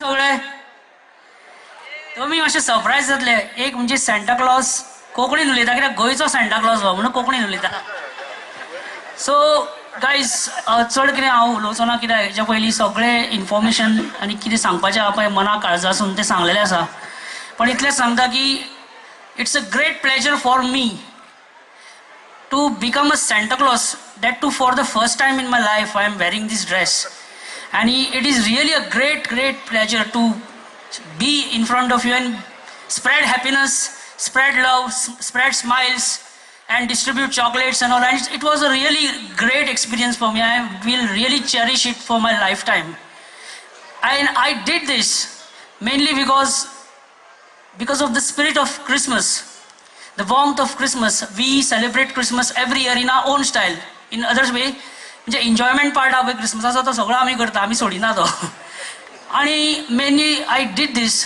सगळे तुमी मातशे सरप्रायज जातले. एक म्हणजे सांता क्लॉज कोंकणीन उलयता, कित्याक गोंयचो सांता क्लॉज हो म्हणून कोंकणीन उलयता. सो गायज, चड कितें हांव उलोवचो ना, कित्याक हेच्या पयलीं सगळें इन्फॉर्मेशन आनी कितें सांगपाचें आहा पळय मना काळजासून तें सांगलेलें आसा. पण इतलेंच सांगता की it's a great pleasure for me to become a Santa Claus, that too for the first time in my life I am wearing this dress, and it is really a great, great pleasure to be in front of you and spread happiness, spread love, spread smiles and distribute chocolates and all. And it was a really great experience for me. I will really cherish it for my lifetime. And I did this mainly because of the spirit of Christmas, the warmth of Christmas. We celebrate Christmas every year in our own style. In others way, म्हणजे enjoyment part आहा पळय क्रिसमसाचो, तो सगळो आमी करता, आमी सोडिना तो. आनी mainly I did this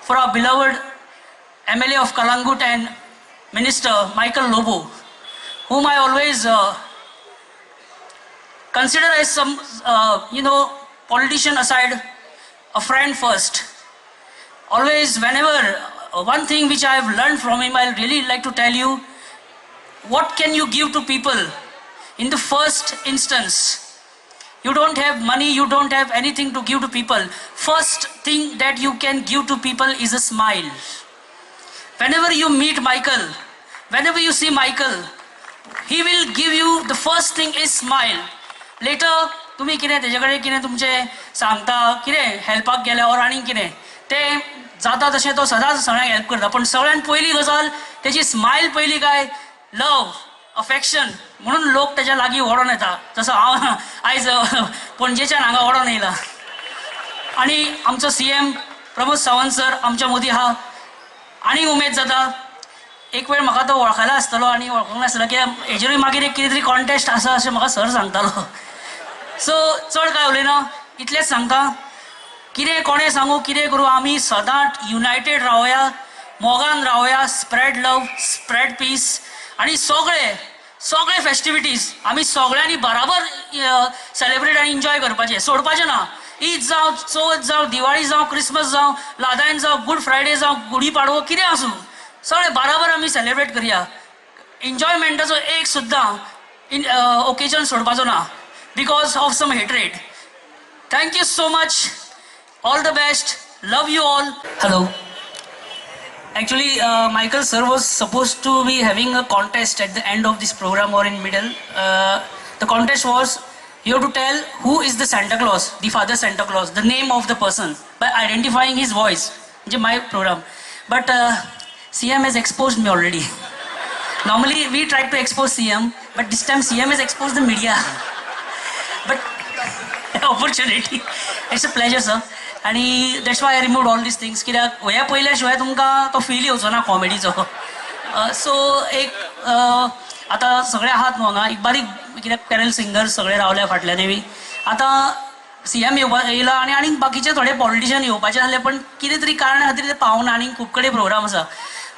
for our beloved MLA of Calangute and Minister Michael Lobo, whom I always consider as some, politician aside, a friend first. Always, whenever, one thing which I have learned from him, I'll really like to tell you, what can you give to people in the first instance? You don't have money, you don't have anything to give to people. First thing that you can give to people is a smile. Whenever you meet Michael, whenever you see Michael, he will give you the first thing is smile. Later, तुम्ही कितें तेजे कडेन कितें तुमचें सांगता, कितें हेल्पाक गेले or आनीक कितें तें जाता, तशें तो सदांच सगळ्यांक हेल्प करता. पण सगळ्यान पयली गजाल तेजी स्मायल पयली काय लव, अफेक्शन, म्हणून लोक तेज्या लागीं ओडोन येता. जसो हांव आयज पणजेच्यान हांगा ओडोन येयला. आनी आमचो सीएम प्रमोद सावंत सर आमच्या मदीं आहा, आनी उमेद जाता. एक वेळ म्हाका तो वळखला आसतलो आनी वळखूंक नासलो, कित्याक हेजेरूय मागीर एक कितें तरी कॉन्टेस्ट आसा अशें म्हाका सर सांगतालो. सो चड कांय उलयना, इतलेंच सांगता, कितें कोणें सांगू, कितें करूं, आमी सदांच युनायटेड रावया, मोगान रावया, स्प्रेड लव, स्प्रेड पीस. आनी सगळे सगळे फेस्टिविटीज आमी सगळ्यांनी बराबर सेलिब्रेट आनी एन्जॉय करपाचें, सोडपाचें ना. ईद जावं, चवथ जावं, दिवाळी जावं, क्रिसमस जावं, लादायन जावं, गूड फ्रायडे जावं, गुडी पाडवो, कितें आसूं, सगळे बराबर आमी सेलिब्रेट करया. एन्जॉयमेंटाचो एक सुद्दां इन ओकेजन सोडपाचो ना because of some hatred. Thank you so much, all the best, love you all. Hello. Actually, Michael sir was supposed to be having a contest at the end of this program or in middle. The contest was you have to tell who is the Santa Claus, the father Santa Claus, the name of the person by identifying his voice. म्हणजे my program. But CM has exposed me already. Normally we try to expose CM, but this time CM has exposed the media. But opportunity. It's a pleasure, sir. आणि that's why I remove all these things, कित्याक ह्या पयल्या शिवाय तुमकां तो feel येवचो ना कॉमेडीचो. So एक आतां सगळे आहात न्हू हांगा, एक बारीक कित्याक कॅरल सिंगर सगळे रावल्या फाटल्यानूय बी. आतां सीएम येवपा येयला आनी आनीक बाकीचे थोडे पॉलिटिशियन येवपाचे आसले, पण कितें तरी कारणा खातीर ते पावना. आनीक खूब कडेन प्रोग्राम आसा.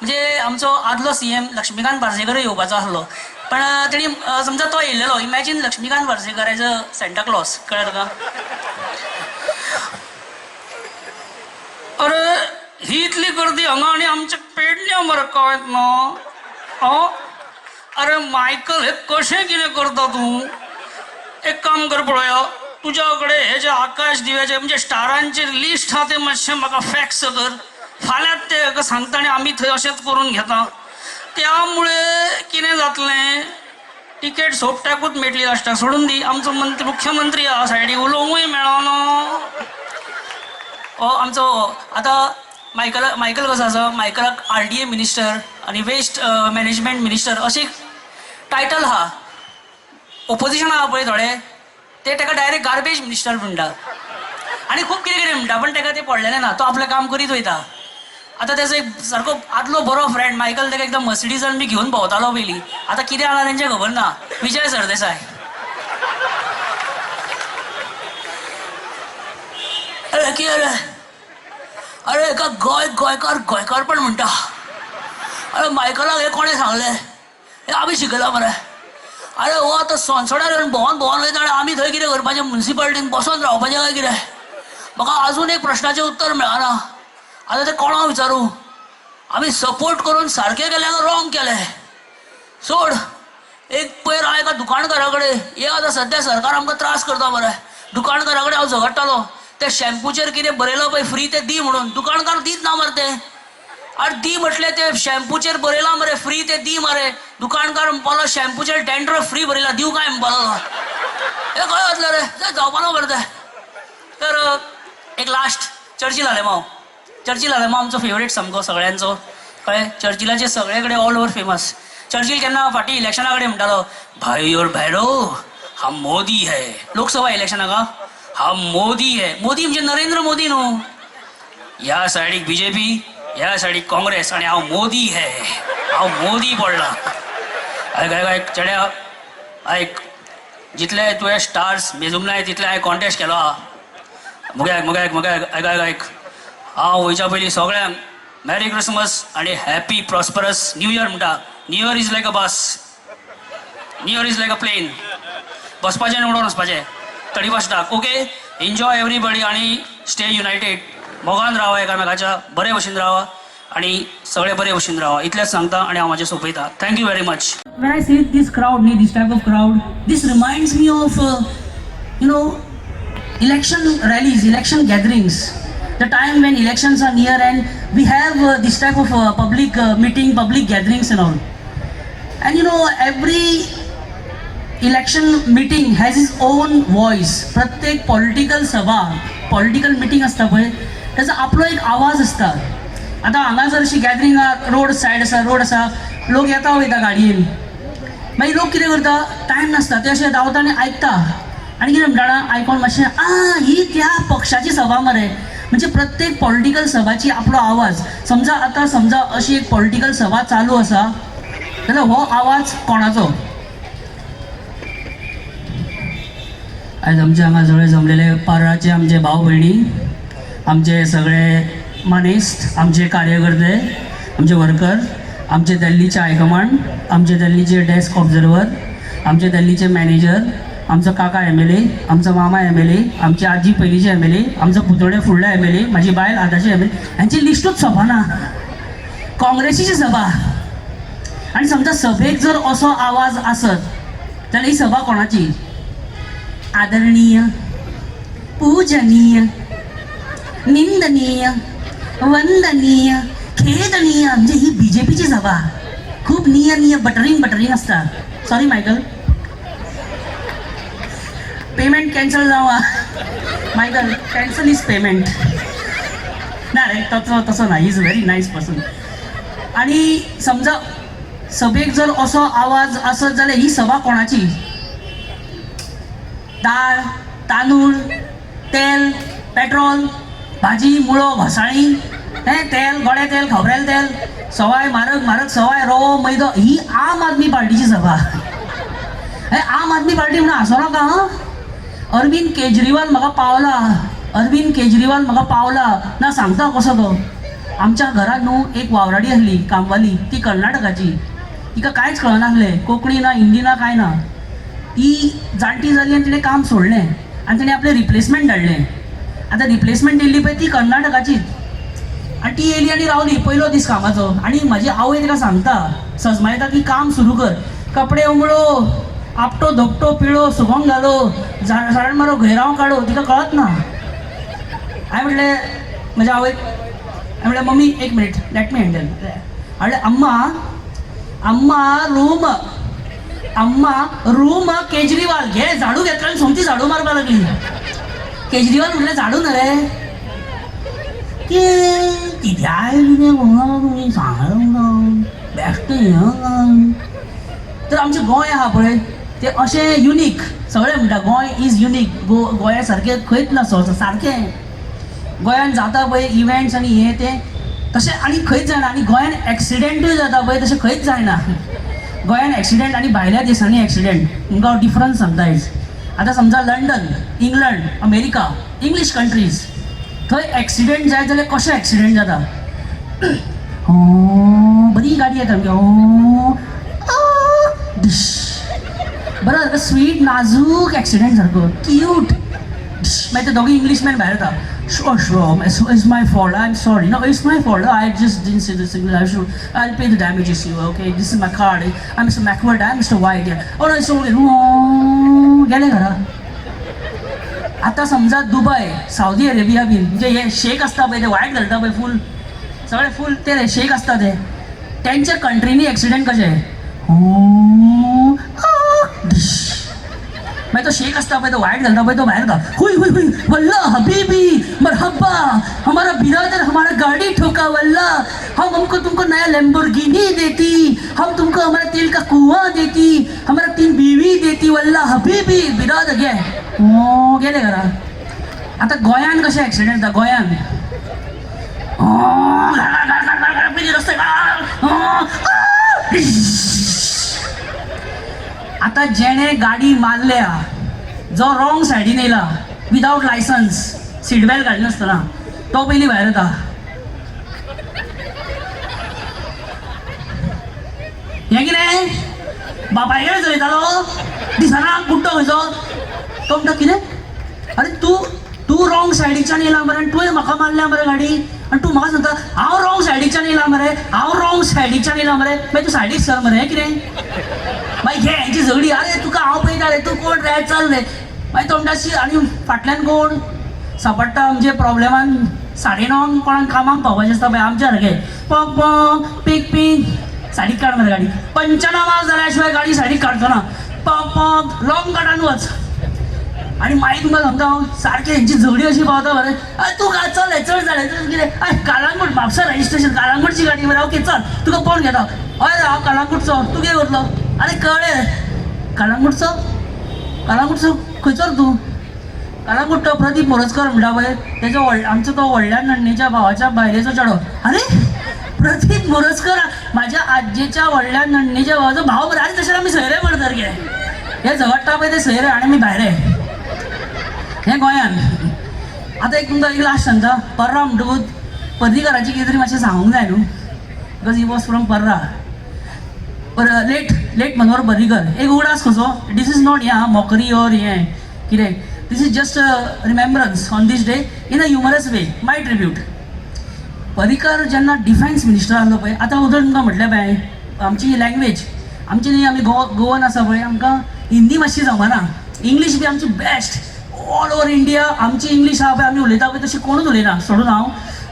म्हणजे आमचो आदलो सीएम लक्ष्मीकांत पार्सेकरूय येवपाचो आसलो, पण तेणी समजा तो येयलेलो. Imagine Laxmikant Parsekar as a Santa Claus, कळ्ळें तुका? अरे, ही इतली गर्दी हांगा आनी आमच्या पेडण्या मरे कांयच ना. आं, अरे मायकल, हे कशें कितें करता तूं? एक काम कर पळोवया, तुज्या कडेन हे जे आकाश दिव्याचे म्हणजे स्टारांचे लिस्ट आहा, तें मातशें म्हाका फॅक्स कर. फाल्यांच ते हाका सांगता आनी आमी थंय अशेंच करून घेता. त्यामुळे कितें जातलें, टिकेट सोपट्याकूच मेळटली लास्टाक. सोडून दी, आमचो मंत्री मुख्यमंत्री आहा सायडीक, उलोवंकूय मेळना. हो आमचो आतां मायकल. मायकल कसो आसा, मायकलाक आरडीए मिनिस्टर आनी वेस्ट मॅनेजमेंट मिनिस्टर अशें टायटल आहा. ओपोजिशन आहा पळय थोडे, ते ताका डायरेक्ट गार्बेज मिनिस्टर म्हणटा आनी खूब कितें कितें म्हणटा, पण ताका तें पडलेलें ना. तो आपलें काम करीत वयता. आतां तेजो एक सारको आदलो बरो फ्रेंड मायकल ताका एकदम मर्सिडीजान बी घेवन भोंवतालो पयलीं. आतां कितें जाला तेंचें खबर ना. विजय सरदेसाय. अरे कितें रे, अरे एका गोंय गोंयकार गोंयकारपण म्हणटा. अरे मायकलाक हें कोणें सांगलें? हें आमी शिकयलां मरे. अरे हो आतां सोनसोड्यार येवन भोंवन भोंवन वयता आनी आमी थंय कितें करपाचें? मुन्सिपालिटीन बसोन रावपाचें काय कितें? म्हाका अजून एक प्रश्नाचें उत्तर मेळना. आतां तें कोणाक विचारूं? आमी सपोर्ट करून सारकें केलें काय रॉंग केलें? सोड. एक पयर हांव एका दुकानकारा कडेन, हे आतां सद्या सरकार आमकां त्रास करता मरे, दुकानकारा कडेन हांव झगडटालो, ते शॅम्पूचेर कितें बरयलां पळय फ्री तें दी म्हणून. दुकानकार दीत ना मरे तें. आरे दी म्हटलें, ते शॅम्पूचेर बरयलां मरे फ्री तें दी मरे. दुकानकार म्हणपालो शॅम्पूचेर डॅन्ड्रफ फ्री बरयलां, दिवं काय म्हणपालो. हें खंय वतलें रे, तें जावपाना मरे तें. तर एक लास्ट, चर्चिल आलेमांव. चर्चिल आलेमांव आमचो फेवरेट सामको सगळ्यांचो, कळ्ळें? चर्चिलाचे सगळे कडेन ऑल ओवर फेमस. चर्चिल केन्ना फाटीं इलेक्शना कडेन म्हणटालो, भाई और बहनो हम मोदी है. लोकसभा इलेक्शनाक हम मोदी है. मोदी म्हणजे नरेंद्र मोदी न्हू. ह्या सायडीक बीजेपी, ह्या सायडीक काँग्रेस आनी हांव मोदी है, हांव मोदी पडला. आयक आयक आयक चेड्या, आयक, जितले तुवें स्टार्स मेजूंक नाय तितले हांवें कॉन्टेस्ट केलो आहा. मुगे आयक, मुगे आयक, मुगे आयक, आयक आयक आयक. हांव वयच्या पयलीं सगळ्यांक मॅरी क्रिसमस आनी हॅपी प्रॉस्परस न्यू इयर म्हणटा. New Year is like a bus, New Year is like a plane. बसपाचें आनी उडोवन वचपाचें 31 लाख. ओके, एन्जॉय एवरीबडी आनी स्टे युनायटेड. मोगान रावा, एकामेकाच्या बरे भशेन रावा आनी सगळे बरे भशेन रावा, इतलेंच सांगता आनी हांव म्हाजें सोंपयता. Thank you very much. When I see this crowd, न्ही, this type of crowd, this reminds me of election rallies, election gatherings, the time when elections are near and we have this type of public meeting, public gatherings and all. And every election meeting has its own voice. प्रत्येक political सभा, political meeting आसता पळय, ताजो आपलो एक आवाज आसता. आतां हांगा जर अशी गॅदरींग रोड सायड आसा, रोड आसा, लोक येता वयता गाडयेन. मागीर लोक कितें करता, टायम नासता, ते अशे धांवता आनी आयकता आनी कितें म्हणटा जाणा, आयकोन मातशें आ ही त्या पक्षाची सभा मरे. म्हणजे प्रत्येक पॉलिटिकल सभाची आपलो आवाज. समजा आतां समजा अशी एक पॉलिटिकल सभा चालू आसा जाल्यार हो आवाज कोणाचो? आयज आमचे हांगा सगळे जमलेले पार्राचे आमचे भाव भयणी, आमचे सगळे मानेस्त, आमचे कार्यकर्ते, आमचे वर्कर, आमचे दिल्लीचे हायकमांड, आमचे दिल्लीचे डेस्क ऑब्जर्वर, आमचे दिल्लीचे मॅनेजर, आमचो काका एमएलए, आमचो मामा एमएलए, आमची आजी पयलींची एमएलए, आमचो पुतोडे फुडलो एमएलए, म्हाजी बायल आतांची एमएलए, हांची लिस्टूच सोंपना. काँग्रेसीची सभा आनी समजा सभेक जर असो आवाज आसत जाल्यार ही सभा कोणाची? आदरणीय, पूजनीय, निंदनीय, वंदनीय, खेदनीय, म्हणजे ही बीजेपीची सभा. खूप नीय नीय बटरिंग बटरिंग आसता. सॉरी मायकल, पेमेंट कॅन्सल जावं. Michael, cancel is payment. ना रे, तसो तसो ना, is very nice person. आणि समजा सभेक जर असो आवाज आसत जाल्यार ही सभा कोणाची? दाळ, तांदूळ, तेल, पेट्रोल, भाजी, मुळो, घोसाळीं, हें तेल, गोडे तेल, खोबरेल तेल, सवाय म्हारग, म्हारग सवाय, रवो, मैदो, ही आम आदमी पार्टीची सभा. हे आम आदमी पार्टी म्हणून हांसो नाका हां. अरविंद केजरीवाल म्हाका पावला, अरविंद केजरीवाल म्हाका पावला ना, सांगता कसो तो. आमच्या घरात न्हू एक वावराडी आसली, कामवाली, ती कर्नाटकाची. तिका कांयच कळनासलें, कोंकणी ना, हिंदी ना, कांय ना. ती जाणटी जाली आनी तिणें काम सोडलें आनी तिणें आपलें रिप्लेसमेंट धाडलें. आतां रिप्लेसमेंट येयल्ली पळय ती कर्नाटकाचीच आनी ती येयली आनी रावली पयलो दीस कामाचो. आनी म्हाजी आवय तिका सांगता, सजमायता की काम सुरू कर, कपडे उमळो, आपटो धोपटो, पिळो, सुकोंक घालो, झाड मारो, घैरांव काडो. तिका कळत ना. हांवें म्हटलें म्हज्या आवयक, हांवें म्हटलें, मम्मी, एक मिनीट, let me handle. म्हटलें, अम्मा, अम्मा रूम, अम्मा रूम केजरीवाल घे. झाडू घेतलं आनी सोमती झाडू मारपाक लागली. केजरीवाल म्हटलें झाडू न्हय रे ते कित्याक कितें तुमी सांगा बेश्टें हें. तर आमचें गोंय आहा पळय तें अशें युनीक. सगळे म्हणटा गोंय is unique. गोंया सारकें खंयच ना सारकें. गोंयान जाता पळय इव्हेंट्स आनी हें तें, तशें आनी खंयच जायना. आनी गोंयान एक्सिडेंटूय जाता पळय, तशें खंयच जायना. गोंयान एक्सिडेंट आनी भायल्या देशांनी एक्सिडेंट, तुमकां हांव डिफरन्स सांगता आयज. आतां समजा London, England, America, English countries, थंय एक्सिडेंट जायत जाल्यार कशें एक्सिडेंट जाता? बरी गाडी येता सामकी, डिश, बरो सारको स्वीट नाजूक एक्सिडेंट, सारको क्यूट. मागीर ते दोगूय इंग्लिशमॅन भायर येता. Sure, sure, it's my fault. I'm sorry. No, it's my fault. I just didn't see the signal. I'll pay the damages you. Okay, this is my card. I'm Mr. McWhirter. I'm Mr. White. Yeah. Oh no, it's okay. गेले घरा. आतां समजा Dubai, Saudi Arabia बीन, म्हणजे हे शेख आसता पळय, ते वायट घालता पळय फूल, सगळे फूल ते शेख आसता ते, तेंच्या कंट्रीनी एक्सिडंट कशे, मागीर तो शेख आसता पळय, तो वायट घालता पळय, तो भायर घाल, हुय हुय हुय, वल्ला हबीबी मरहब्बा, हमारा बिरादर हमारा गाड़ी ठोका, वल्ला हम हमको तुमको नया लैम्बोर्गिनी देती, हम तुमको हमारा तेल का कुआं देती, हमारा 3 बीवी देती, वल्ला हबीबी बिरादर. घे गेले घरा. आतां गोंयान कशें एक्सिडंट जाता गोंयान, आतां जेणे गाडी मारल्या, जो रॉंग सायडीन येयला विदावट लायसन्स, सीट बेल्ट घालिनासतना, तो पयलीं भायर येता. हें कितें बापाय कडेन चलयतालो, दिसना गुड्डो खंयचो. तो म्हणटा कितें, अरे तूं तूं रॉंग सायडीच्यान येयला मरे आनी तुवें म्हाका मारल्या मरे गाडी, आनी तूं म्हाका सांगता हांव रॉंग सायडीच्यान येयला मरे, हांव रॉंग सायडीच्यान येयला मरे, मागीर तूं सायडीक सर मरे. हें कितें, मागीर घे हेंची झगडी, अरे तुका हांव पळयता रे, तूं कोण रे, चल रे. मागीर तो म्हणटा, आनी फाटल्यान कोण सापडटा म्हणजे प्रॉब्लेमान 9:30 कोणाक कामाक पावपाचें आसता पळय, आमच्या सारकें पोंक पोंक पीक पीक सायडीक काड मरे गाडी, पंचनामा जाल्या शिवाय गाडी सायडीक काडचो ना, पोंक पोंक लॉंग कटान वच. आनी मागीर तुमकां सांगता हांव, सारकें हेंची झगडी अशी पावता मरे, अरे तूं काय चल चड जालें तुजें कितें, अय कालांगूट म्हापसा रजिस्ट्रेशन, कालांगूटची गाडी मरे, ओके चल तुका पळोवन घेता, हय रे हांव कालांगूटचो, तूं कितें करतलो, अरे कळ्ळें कालांगूटचो, कालांगूटचो खंयचो रे तूं, कालांगूट तो प्रदीप मोरजकर म्हणटा पळय, तेजो आमचो तो व्हडल्या नण्णेच्या भावाच्या बायलेचो चेडो. अरे प्रदीप मोरजकर म्हाज्या आज्जेच्या व्हडल्या नण्णेच्या भावाचो भाव मरे, अरे तशें आमी सोयरे मरे सारके, हे झगडटा पळय ते सोयरे आनी आमी भायरे, हें गोंयान. आतां एक तुमकां एक लास्ट सांगता, पर्रा म्हणटकूच पर्रीकराची कितें तरी मातशें सांगूंक जाय न्हू, because he was from Parra. पर लेट लेट मनोहर पर्रीकर एक उगडास कसो, this is not हें मॉकरी ऑर हें कितें, this is just a remembrance on this day in a humorous way, my tribute. Parrikar जेन्ना डिफेन्स मिनिस्टर आसलो पळय, आतां उदक तुमकां म्हटलें पळय, आमची लँग्वेज आमची न्ही, आमी गोवन आसा पळय, आमकां हिंदी मातशी जमना, इंग्लीश बी आमची बेस्ट ऑल ओवर इंडिया. आमची इंग्लीश आहा पळय, आमी उलयता पळय तशी कोणूच उलयना सोडून हांव,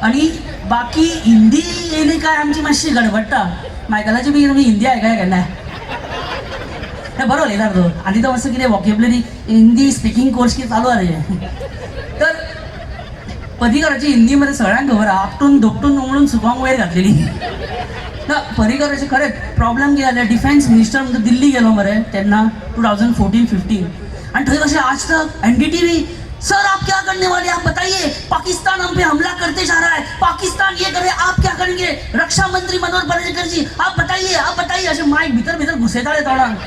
आनी बाकी हिंदी येयली काय आमची मातशी गडबडटा. मायकलाची बी तुमी हिंदी आयकल्या केन्नाय, हे बरो उलयता तो, आनी तो मातसो कितें वॉकेबलरी हिंदी स्पिकींग कोर्स कितें चालू आहा तेजें. तर पर्रीकराची हिंदी मध्ये सगळ्यांक खबर आहा, आपटून धोपटून उमळून सुकोंक वयर घातलेली ना. पर्रीकराचे खरेंच प्रॉब्लेम कितें जालें, डिफेन्स मिनिस्टर म्हणटा दिल्ली गेलो मरे तेन्ना 2014-15, आनी थंय कशें आज तक NDTV, sir आप क्या करने वाले, आप बताइए, पाकिस्तान हम पे हमला करते जा रहा है, पाकिस्तान ये करे, आप क्या करेंगे, रक्षा मंत्री मनोहर पर्रीकर जी आप बताइए, आप बताइए, अशें मायक भितर भितर घुसयताले तोंडाक.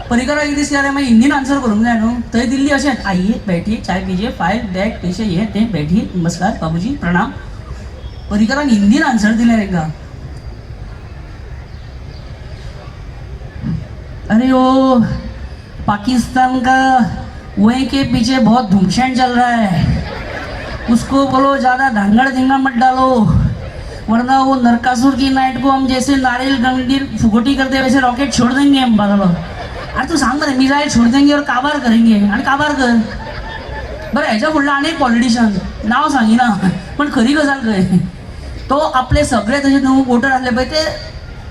पर्रीकराक एक दीस जालें, मागीर हिंदीन आन्सर करूंक जाय न्हू, थंय दिल्ली अशें, आइए बैठिए चाय पीजिए, फायल बॅग पेशे हे ते, बैठिए, नमस्कार बाबूजी प्रणाम. पर्रीकरान हिंदीन आन्सर दिलें तांकां, अरे ओ पाकिस्तान का वहीं के पीछे बहुत धुमशेन चल रहा है, उसको बोलो ज़्यादा धांगड़ धिंगा मत डालो, वरना वो नरकासुर की नाइट को हम जैसे नारियल गंडीर फुगोटी करते वैसे रॉकेट छोड़ देंगे हम. बरोबर, अरे तू सांग मरे, मिसाईल छोड़ देंगे और काबार करेंगे, आणि काबार कर. बरं ह्याच्या फुडलो आनी एक पॉलिटिशन, नांव सांगिना पण खरी गजाल खंय, तो आपले सगळे तशे न्हू वोटर आसले पळय ते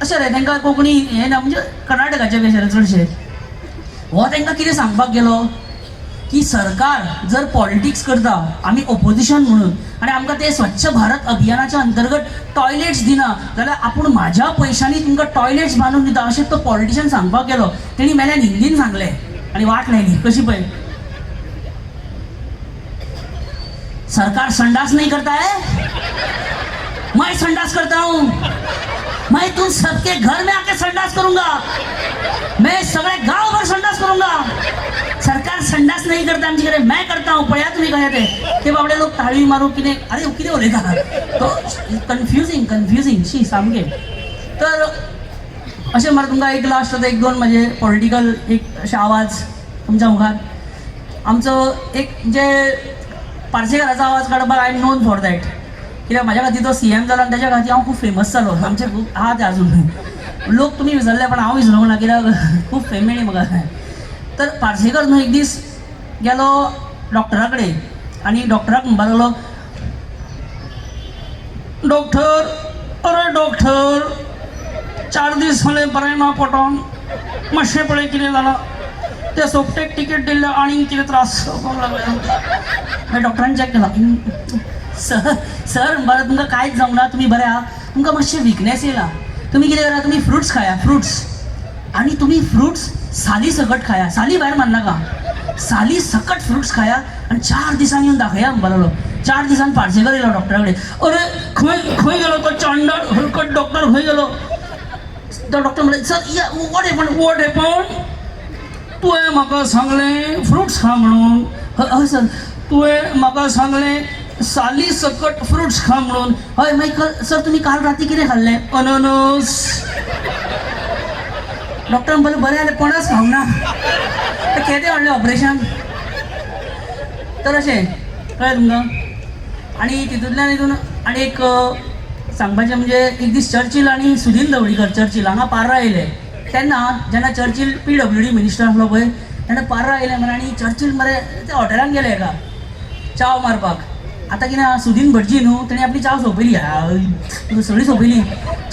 अशें रे, तांकां कोंकणी हें ना, म्हणजे कर्नाटकाचे बी अशे रे चडशे. हो तांकां कितें सांगपाक गेलो की सरकार जर पॉलिटिक्स करता, आमी ओपोजिशन म्हणून, आनी आमकां ते स्वच्छ भारत अभियानाच्या अंतर्गत टॉयलेट्स दिना जाल्यार आपूण म्हाज्या पयशांनी तुमकां टॉयलेट्स बांदून दिता, अशें तो पॉलिटिशन सांगपाक गेलो. तेणी मेल्यान हिंदीन सांगलें आनी वाट लायली कशी पळय, सरकार संडास नहीं करता है, मैं संडास करता हूँ, मैं तुम सबके घर में आके संडास करूंगा, मैं सगळे गावभर संडास करूंगा, सरकार संडास नाही करता आमच्याकडे, मैं करता हूँ. पळया तुम्ही कशे ते, ते बाबडे लोक ताळी मारू कितें, अरे कितें उलयता तो, कन्फ्युजींग कन्फ्युजींग शी सामकें. तर अशें मरे तुमकां एक लास्ट आतां एक दोन म्हजे पॉलिटिकल एक अशे आवाज तुमच्या मुखार. आमचो एक म्हणजे पार्सेकाराचो आवाज काडपाक I am known for that. कित्याक म्हाज्या खातीर तो सीएम जालो आनी ताच्या खातीर हांव खूब फेमस जालो. आमचे खूब आहा ते अजून लोक, तुमी विसरले पण हांव विसरूंक ना, कित्याक खूब फेम मेळ्ळी म्हाका. तर पार्सेकर न्हू एक दीस गेलो डॉक्टरा कडेन आनी डॉक्टराक म्हणपाक लागलो, डॉक्टर, अरे डॉक्टर, 4 दीस जाले बरें ना पोटान, मातशें पळय कितें जालां. ते सोपटेक तिकीट दिल्ले, आनीक कितें त्रास जावपाक लागले. मागीर डॉक्टरान चॅक केला. सर, सर, बरें, तुमकां कांयच जावंक ना, तुमी बरे आहा. तुमकां मातशें विकनेस येयला. तुमी कितें करा, तुमी फ्रुट्स खाया, फ्रुट्स. आनी तुमी फ्रुट्स साली सकट खाया, साली भायर मारनाका, साली सकट फ्रुट्स खाया आनी 4 दिसांनी येवन दाखया म्हणपा लागलो. 4 दिसान पार्सेकर येयलो डॉक्टरा कडेन. अरे, खंय खंय गेलो तो चांडाळ हलकट डॉक्टर, खंय गेलो तो डॉक्टर? म्हणले, sir, what happen, what happen? तुवें म्हाका सांगलें फ्रुट्स खा म्हणून. हय सर. तुवें म्हाका सांगलें साली सकट फ्रुट्स खा म्हणून. हय. मागीर सर, तुमी काल राती कितें खाल्लें? अननस. डॉक्टर म्हणले, बरें जालें पणस खावंक ना, तर केदें व्हडलें ऑपरेशन. तर अशें कळ्ळें तुमकां. आनी तितूंतल्यान हितून आनी एक सांगपाचें म्हणजे एक दीस चर्चिल आनी सुदीन ढवळीकर, चर्चिल हांगा पार्रा येयले तेन्ना, जेन्ना चर्चिल पीडब्ल्यूडी मिनिस्टर आसलो पळय, तेन्ना पार्रा येयले मरे. आनी चर्चिल मरे ते हॉटेलान गेले एका चाव मारपाक. आतां कितें आहा, सुदीन भटजी न्हू, तेणी आपली चाव सोंपयली, सगळी सोंपयली.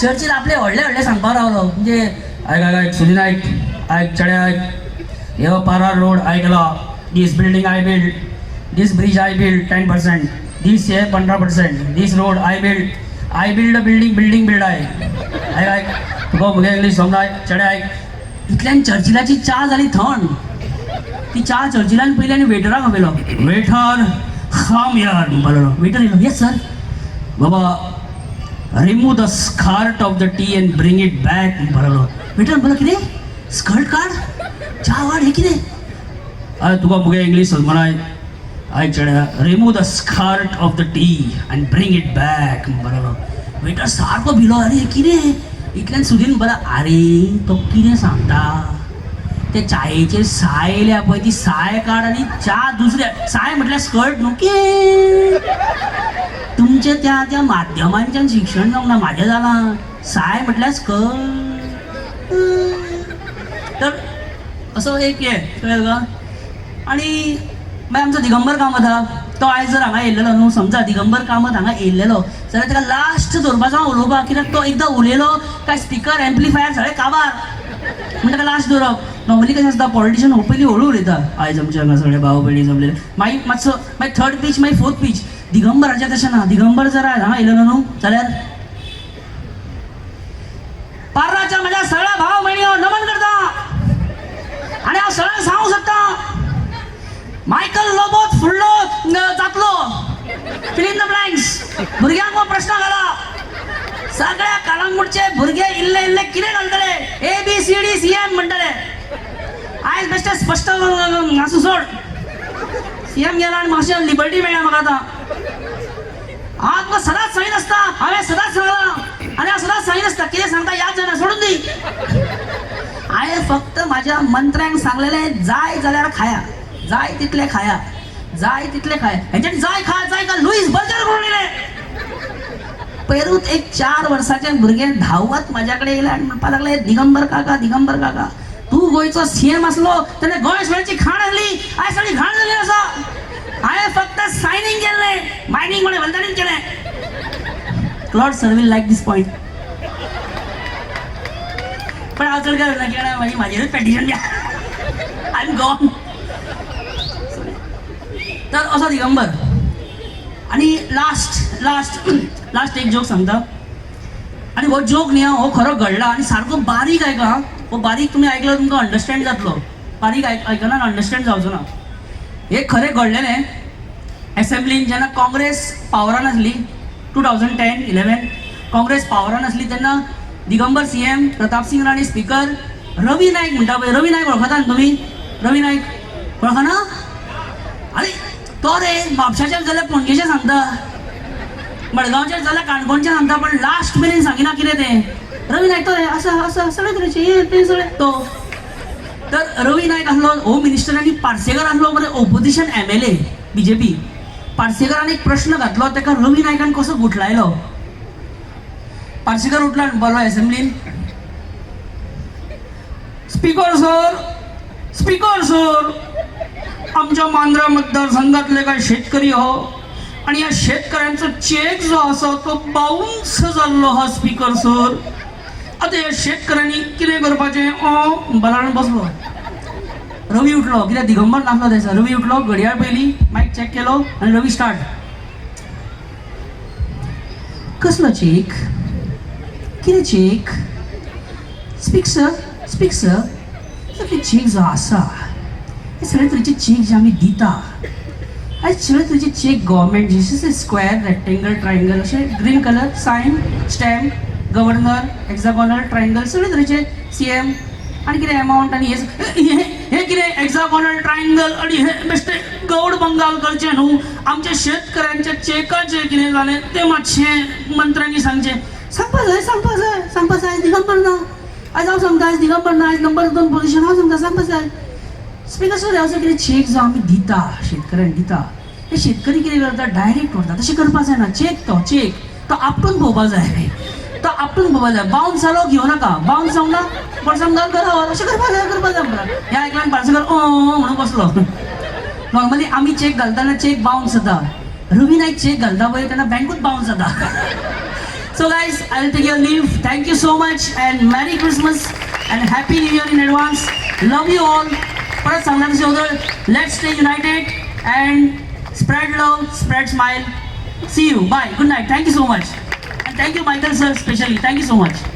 चर्चिल आपले व्हडले व्हडले सांगपाक रावलो, म्हणजे आयक, आयक, आयक सुदीन, आयक, आयक चेड्या, आयक, ह्यो पार्रा रोड आयकला, this building I build, this bridge I build 10%, this हे 15%, this road I build, I build a building, building build I. आयक, आयक, तुका म्हगे इंग्लीश समजा, आयक चेड्या, आयक. इतल्यान चर्चिलाची च्या जाली थंड. ती च्या चर्चिलान पयली आनी वेटराक आपयलो. वेटर, कम here म्हणपाक लागलो. वेटर येयलो. Yes sir. Baba, remove the skirt of the tea and bring it back म्हणपाक लागलो. वेटर म्हणलो, कितें? स्कर्ट काड, च्या वाड, हें कितें? अरे, तुका मुगे इंग्लीश समजना? आयक चेड्या, remove the skirt of the T and bring it back म्हणपाक लागलो. वेटर सारको भिलो, अरे, हें कितें? इतल्यान सुदीन बरा, अरे, तो कितें सांगता, ते चायेचेर साय येयल्या पळय, ती साय काड आनी च्या दुसऱ्या. साय म्हटल्यार स्कर्ट न्हू की तुमच्या त्या त्या माध्यमांच्यान शिक्षण जावंक ना, म्हाजें जालां. साय म्हटल्यार स्कर्ट. तर असो एक हें कळ्ळें तुका. आनी मागीर आमचो दिगंबर कामत आहा, तो आयज जर हांगा येयल्लेलो न्हू, समजा दिगंबर कामत हांगा येयल्लेलो जाल्यार ताका लास्ट दवरपाचो हांव उलोवपाक, कित्याक तो एकदां उलयलो काय स्पिकर एम्प्लिफायर सगळें काबार. म्हणटा ताका लास्ट दवरप. नॉर्मली कशें आसता, पॉलिटिशियन हो पयलीं हळू उलयता, आयज आमचे हांगा सगळे भाव भयणी जमलेले, मागीर मातसो, मागीर थर्ड पीच, मागीर फोर्थ पीच. दिगंबराचें तशें ना. दिगंबर जर आयज हांगा येयलेलो न्हू जाल्यार, पार्राच्या माझ्या सगळ्या भाव भयणी नमन करता आनी हांव सगळ्यांक सांगूंक सोदता, मायकल लोबो फुडलो जातलो. Fill in the blanks. भुरग्यांक हो प्रश्न घाला. सगळ्या कलंगूटचे भुरगे इल्ले इल्ले कितें घालतले, A B C D C M म्हणटले. आयज बेश्टे स्पश्ट आसूं, सोड. सी एम गेला आनी मातशें लिबर्टी मेळ्ळ्या म्हाका. आतां हांव तुका सदांच सांगीत आसता, हांवें सदांच सांगलां आनी हांव सदांच सांगीत आसता. कितें सांगता याद जायना, सोडून दी. हांवें फक्त म्हाज्या मंत्र्यांक सांगलेलें, जाय जाल्यार खाया, जाय तितले खाया, जाय तितले खाया. हेंच्यांनी जाय खा, जाय खा, लुईस बर्जर करून येयले. पैरूच एक 4 वर्साचें भुरगें धांवत म्हाज्या कडेन येयलें आनी म्हणपाक लागलें, दिगंबर काका, दिगंबर काका, तूं गोंयचो सीएम आसलो तेन्ना गोंय सगळ्याची खाण आसली, आयज सगळी घाण जाल्ली आसा. हांवें फक्त सायनींग केल्लें, मायनींग कोणें वल्दानीन केलें. Claude sir will like this point. पण हांव चड काय ना, मागीर म्हाजेरूच पेटिशन घ्या, I am gone. तर असो दिगंबर. आनी लास्ट लास्ट लास्ट एक जोक सांगता. आनी हो जोक न्ही हो खरो घडला आनी सारको बारीक आयका. हो बारीक तुमी आयकल्यार तुमकां अंडरस्टँड जातलो. बारीक आयकना अंडरस्टँड जावचो ना. हे खरें घडलेलें. एसेंब्लीन जेन्ना काँग्रेस पावरान आसली, 2010-11, काँग्रेस पावरान आसली तेन्ना Digambar C M, Pratapsingh Rane speaker, Ravi Naik म्हणटा पळय, रवी नायक वळखता न्ही तुमी? रवी नायक वळखना? अरे, तो रे म्हापशाचें जाल्यार पणजेचें सांगता, मडगांवचें जाल्यार काणकोणचें सांगता, पण लास्ट मेरेन सांगिना कितें तें. रवी नायक तो रे, आसा आसा सगळे तरेचे हे ते सगळे तो. तर रवी नायक आसलो होम मिनिस्टर आनी पार्सेकर आसलो मरे ओपोजिशन एमएलए, बीजेपी. पार्सेकरान एक प्रश्न घातलो, ताका रवी नायकान कसो गुठलायलो. पार्सेकर उठला आनी बोलो एसेंब्लीन, "स्पीकर सर, स्पीकर सर, आमच्या मांद्रा मतदारसंघातले काय शेतकरी हो आणि या शेतकऱ्यांचो चेक जो आसा तो बाउन्स जाल्लो हा. स्पीकर सर, आता या शेतकऱ्यांनी कितें करपाचें?" बलाण बसलो. रवी उठलो, कित्याक दिगंबर नासलो तेसा. रवी उठलो, घडयाळ पयली, मायक चॅक केलो आनी रवी स्टार्ट, "कसलो चेक? कितें check? Speak sir, speak sir. Sir, ते चेक जो आसा, हे सगळे तरेचे चेक जे आमी दिता, आनी सगळे तरेचे चेक गव्हर्मेंट जे स्क्वेअर, रेक्टेंगल, ट्रायंगल अशे green colour, sign, stamp, governor, hexagonal, triangle, सगळे तरेचे सीएम आणि कितें अमावंट आनी हे हे हे कितें हेक्सागोनल, ट्रायंगल आणि हे बेश्टे गौड बंगाल करचें न्हू. आमच्या शेतकऱ्यांच्या चेकाचें कितें जालें तें मातशें मंत्र्यांनी सांगचें." "सांगपा जाय, सांगपा जाय, सांगपा जाय. दिगंबर ना आयज, हांव सांगता. आयज दिगंबर ना, आयज नंबर दोन पोझिशन. हांव सांगता, सांगपा जाय. स्पीकर सर, असो कितें चेक जो आमी दिता, शेतकऱ्यांक दिता, ते शेतकरी कितें करता, डायरेक्ट व्हरता. तशें करपा जायना. चेक तो चेक तो आपटून पळोवपा जाय, तो आपटून पळोवपा जाय. बाउन्स जालो घेवं नाका, बाउन्स जावंक ना वर्सान घाल घरा व्हर. अशें करपा जाय, करपा जाय." ह्या आयकल्यान पार्सेकर म्हणून बसलो. नॉर्मली आमी चेक घालतना चेक बाउन्स जाता. रवी नायक चेक घालता पळय तेन्ना बँकूच बाउन्स जाता. So guys, I will take your leave. Thank you so much and Merry Christmas and Happy New Year in advance. Love you all. परत सांगणार तशें वदळ, let's stay united and spread love, spread smile. See you, bye, good night. Thank you so much and thank you, Michael sir, specially. Thank you so much.